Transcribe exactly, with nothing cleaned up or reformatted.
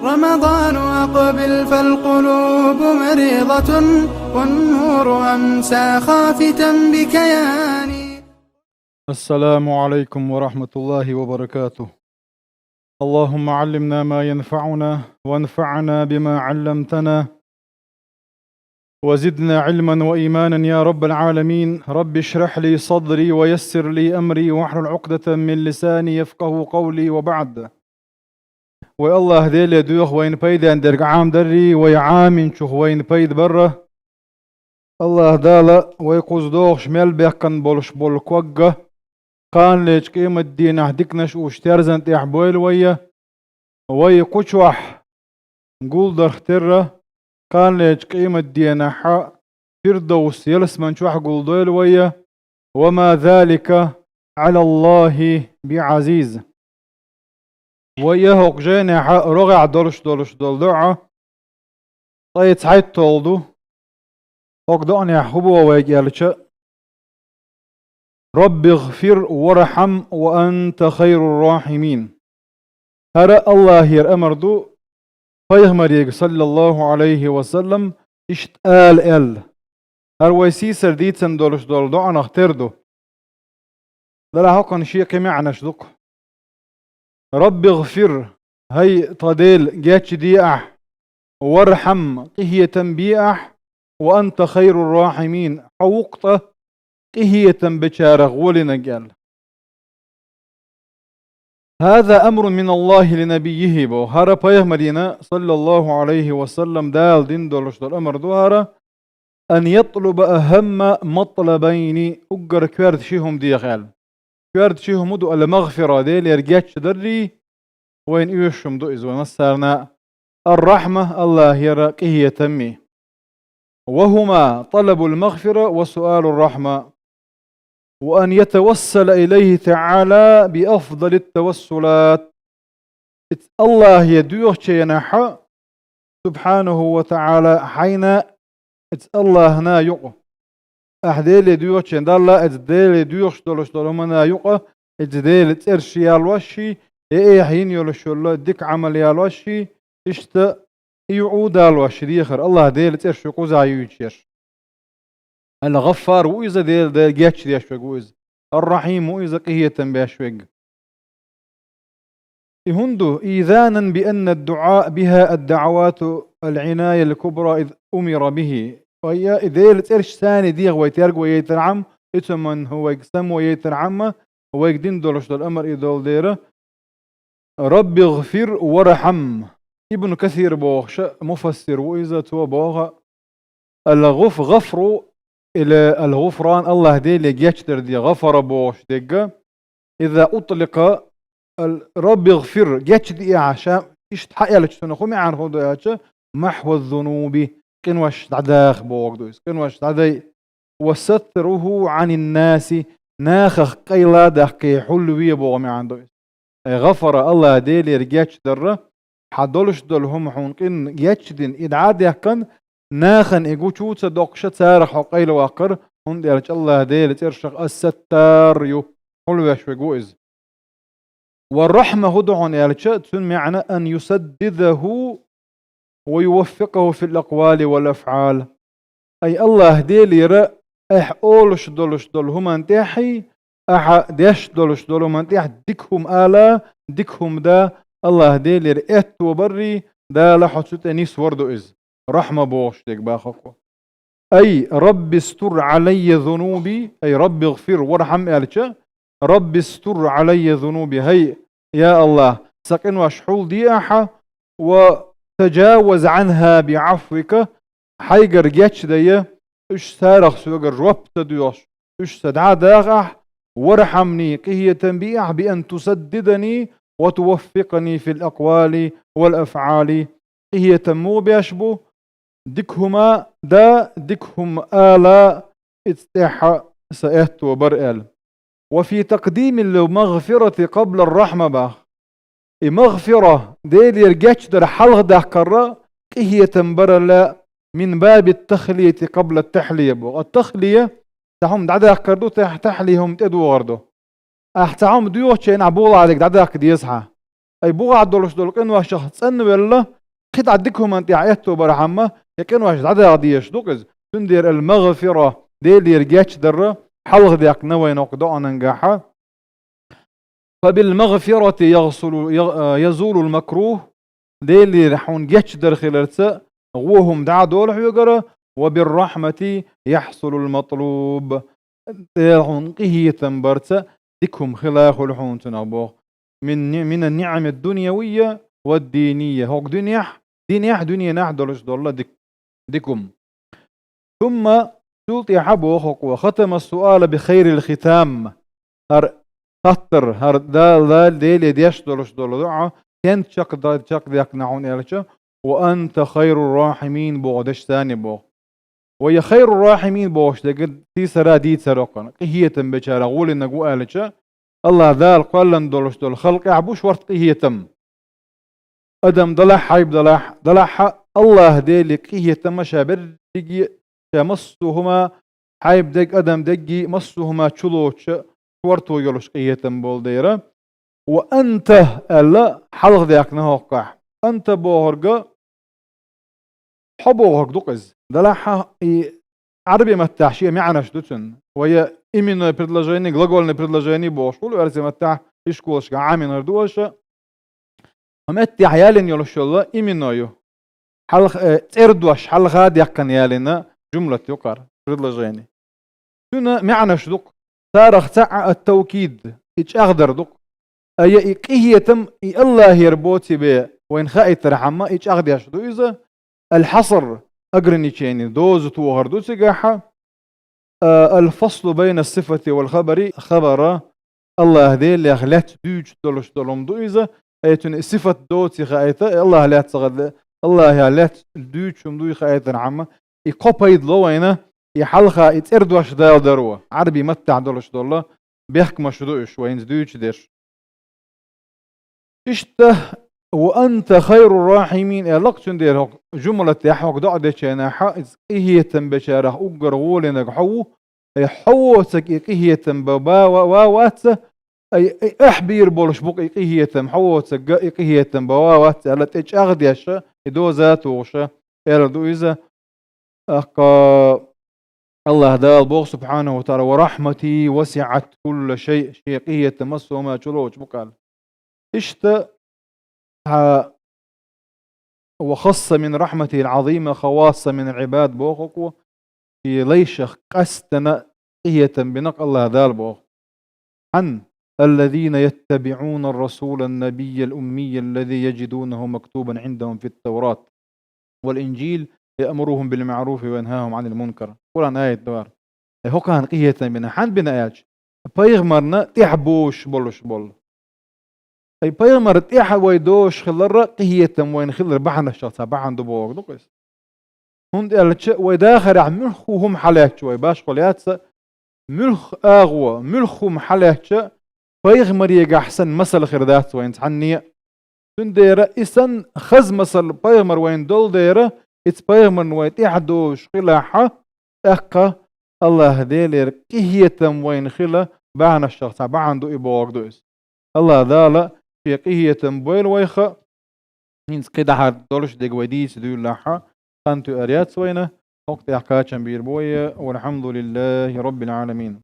رمضان أقبل فالقلوب مريضة، والنور أمسى خافتا بكياني. السلام عليكم ورحمة الله وبركاته. اللهم علمنا ما ينفعنا، وانفعنا بما علمتنا، وزدنا علما وإيمانا يا رب العالمين. رب اشرح لي صدري ويسر لي أمري واحلل عقدة من لساني يفقه قولي وبعد. Вай Аллахь Деле доьху вайна пайден дерг Ӏамадаррий, вай Ӏаминчух вайна пайда барра. Аллахь Дала вай кхуза догӀуш мел баьккхина болуш болу ког а, кханалерчу къематдийнахь диканаш уьш терзан тӀехь бойла вай, вай кху чохь гулдарх терра, кханалерчу къематдийнахь Фирдовс ялсаман чохь гулдойла вай, وما ذلك على الله بعزيز. Вай хӀокху жайнехь рогӀехь долуш долуш долу доӀа, ткъе цхьайтталгӀа ду. ХӀокху доӀанехь хӀун боху вайга аьлча: «رب اغفر وارحم وأنت خير الراحمين». ХӀара Аллахьера амар ду пайхамарега, саллаллаху Ӏалайхи ва саллам, иштта ала аьлла. ХӀара вай сийсара дийцина долуш долу доӀанах тера ду. Делахь хӀокхуьнан шен кхин маьӀнаш ду-кх. «رب اغفر», хӀай тхан Дела, гечде ахь, «وارحم», къинхетам бе ахь, «وأنت خير الراحمين», хьо ву-кх ткъа къинхетам бечарах гӀолинарг аьлла. «هذا أمر من الله لنبيه», боху. ХӀара пайхамарна, саллаллаху Ӏалайхи ва саллам, Дала дина долуш долу амар ду хӀара, «أن يطلب أهم مطلبين», уггар коьрта ши хӀума деха аьлла. Коьрта ши хӀума ду: «المغفرة», Делера гечдаррий, вайна оьшуш хӀума ду иза вай массарна а, «الرحمة», Аллахьера къинхетаммий. «وهما طلب المغفرة وسؤال الرحمة، وأن يتوسل إليه تعالى بأفضل التوسلات». Иза Аллахье доьхучу хенахь, субхьанаху ва таӀала, хьайна иза Аллахьна юкъа. Ахь Деле доьхучу хенахь, Далла иза Деле доьхуш долуш долу хӀуманна юкъа, иза Делан цӀераш ялош ший, я эхь йина йолуш йолу дика Ӏамал ялош ший, иштта и юкъа далош ший дехар, Аллахь Делан цӀераш кхузахь юьйцуш ерш. Ал-ГӀаффар ву иза, Дела, Дела гечдеш верг ву иза. Ар-Рахьим ву иза, къинхетам беш верг. И хӀунда ду: «إيذانا بأن الدعاء بها الدعوات العناية الكبرى إذ أمر به». Вай, и Делан цӀераш царна деха вай терго яйтархьама, и цу манна хӀун вайга само яйтархьама, вайга дина долуш долу амар и долу дера. «رب اغفر وارحم». Ибн Касир бохуш муфассир ву иза, цо боху: «الغف-, الغفر или الغفران», Аллахь Деле гечдар де, «гӀафара» бохуш дерг, «إذا أطلق ال-, رب اغفر», гечде ахь, ша иштта хьааьлча, цунах хӀун маьӀна хир ду аьлча, «محو الذنوب», къинош дӀадаха бохург ду иза, къинош дӀадай. «وستره عن الناس», нахах къайла а даьккхи, хьулве боху маьӀна ду иза. Ай, «гӀафара», Аллахь Делера гечдарра, хьан долуш долу хӀума хьуна къинна гечдина, и дӀа а даьккхина, нахана и гучу ца доккхуш, царах хьо къайлаваккхар, хӀунда аьлча Аллахь Делан цӀерашах Ас-Саттар ю, хьулвеш верг ву иза. «والرحمة» хӀун ду хьуна аьлча, цуьнан маьӀна: «أن يسدده ويوفقه في الأقوال والأفعال». Ай, Аллахь Делера ахь олуш долуш долу хӀуманна тӀехь, ахьа деш долуш долу хӀуманна тӀехь дика хӀума ала, дика хӀума да, Аллахь Делера аьтто баррий, Дала хьо цу тӀе нисвар ду иза. «Рахьма» бохуш дерг боху-кх. Ай, «رب استر علي ذنوبي», ай, «رب اغفر وارحم» аьлча, «رب استر علي ذنوبي», хӀай, я Аллахь, сан къинош хьулде ахьа, «وتجاوز عنها بعفوك», хьайгара гечдайа, уьш царах соьгара жоп ца доьхуш, уьш сан дӀа а даха ахь, «وارحمني», къинхетам бе ахь, «بأن تسددني وتوفقني في الأقوال والأفعال». Къинхетам муха беш бу, дика хӀума да, дика хӀума ала, иза тӀехь сан аьтто бар аьлла. «وفي تقديم المغفرة قبل الرحمة» боху. И магъфира, Делера гечдар хьалха даккхарра, къинхетам баралла, «من باب التخلية قبل التحلية» боху. Ат-тахлия, цхьа хӀума дӀадаккхар ду, тах-, тахлия хӀума тӀедогӀар ду. Ахь цхьа хӀума доьхучу хенахь, бухахь дерг дӀадаккха деза хьан. ай бухахь долуш долу къиношах цӀанвелла, кхидӀа дика хӀуманна тӀехь аьтто бархьама, и къинош дӀадагӀа дезаш ду-кх иза. Цундела ал-магъфира, Делера гечдар, хьалхадаьккхина вайна хӀокху доӀанангахьа. Фабил-магъфирати ягъсулу-, я-, а, язулул-макрух, Делера хьуна гечдар хиларца, гӀо хӀума дӀа а долу хьоьгара, ва бир-рахьмати яхьсулул-матлуб. Дела хьуна къинхетам барца дика хӀума хила хуьлу хьуна цунах боху. Мин ни-, мина-ниӀамид-дуньявийя ва динийя. ХӀокху дуьнехь, динехь, дуьненахь долуш долу дик-, дика хӀума. Сумма, цул тӀаьхьа боху хӀокхо, хатама суала би хайрил хитам. ХӀара хаттар, хӀара Дала, Дала Деле деш долуш долу доӀа, стенца чекхда-, чекхдаьккхина хьуна аьлча, ва анта хайрур-рахьимин боху деш царна боху. Ва я хайрур-рахьимин бохуш дерг сийсара дийцаро кхана, къинхетам бечарах гӀолинарг ву аьлча, АллахӀ Дала кхоьллина долуш долу халкъехь бу шорта къинхетам. Адам далахь, хьайба далахь, далахьа, АллахӀ Деле къинхетама ша берриге а, ша массо а хӀума, хьайба дерг, адам дерриге а, массо а хӀума чулоцуша, шорто йолуш къинхетам болу дера. Ва анта аьлла, хьалхадаьккхина хӀокхахь. Анта бохург хьо бохург ду-кх иза. Далахьа, и Ӏараби маттахь шен маьӀнаш ду цуьнан. Вай именной предложение, глагольное предложение бохуш хуьлу оьрсийн маттахь, ишколашкахь Ӏамийнарг ду аша. Хьо меттехь ялийна йолуш йолу именной ю. Хьалха, э, цӀердош хьалха даьккхина ялийна жумлат ю кхара, предложение. Цуьнан маьӀнаш ду-кх. Царах цхьаъ ат-тавкид, и чӀагӀдар ду-кх. Ай и къинхетам, и АллахӀера боций бен вайна хаийтархьама, и чӀагӀдеш ду иза, ал-хьаср, ограничение, доза тохар ду цигахьа, а, ал-фаслу байна сифати вал хабари, хабара, АллахӀ Делех лаьцна дуьйцуш долуш долу хӀума ду иза, ай цуьнан и сифат доций хаийта, и АллахӀ лаьцна гӀадла, АллахӀе лаьцна дуьйцуш хӀума дуй хаийтархьама, и кхо пайда ло вайна, и хьалха и цӀердош Дала даро, Ӏараби маттахь долуш долу бехкамаш ду уьш, вайна дуьйцуш дерш. Иштта, ва анта хайрур-рахьимин аьлла-кх цуьнан дера хӀокху жумлатехь хӀокху доӀа дечу хенахьа, иза къинхетам бечарах уггар гӀолинарг хьо ву, ай хьо воцург и къинхетам ба-, ба-, ва-, ва-, вац, ай, ай, ахь бийр болуш бу-кх и къинхетам, хьо воцург и къинхетам ба-, ва-, вац аьлла, тӀе чӀагӀдеша, и доза тухуша, аьлла ду иза. Аккха АллахӀ Дала боху, субхьанаху ва тааля: «Ва рахьмати васиӀат кулла шай», шен къинхетам массо а хӀума чулоцуш бу-кх аьлла. Иштта, цхьа «ва хасса мин рахьматихил Ӏазима хавасса минал Ӏибад» боху-кх, шен лайшах къаьстина къинхетам бина-кх АллахӀ Дала боху. Хьан: «Аллазина яттабиӀуна ар-расула ан-набийя ал-уммийя аллази яджидунаху мактубан Ӏиндахум фит-Таврат вал-Инджил, яъмуругьум бил-маӀруфи ва янхагьум Ӏанил-мункар». Къуръан аят ду хӀара. Ай хӀокхарна къинхетам бина. Хьан бина аьлча? Пайхамарна тӀаьхьа бозуш болуш болу. Ай пайхамар тӀаьхьа вай дозуш хиларра, къинхетам вайна хилар бахьанашах цхьа бахьана ду бохург ду-кх иза. ХӀунда аьлча вай дахарехь муьлхха хӀума хьалаьцча вай башхо лаьцна, муьлхха агӀо, муьлхха хӀума хьалаьцча, пайхамарегахь санна масал хир дац вайна цхьанне а. Цундела и санна хаза масал пайхамар вайна долу дера, иза пайхамарна вай тӀаьхьа дозуш хилахьа, тӀаккха АллахӀ Делера къинхетам вайна хила бахьанашах цхьа бахьана ду и бохург ду иза. АллахӀ Дала шен къинхетам бойла вайх, хӀинца кхидӀа хӀара долуш дерг вай дийца дуьйлалахьа, хан туьар яц вайна, хӀокху тӀехь кхачам бийр бу вай, валхьамдулиллахӀи роббил Ӏаламин.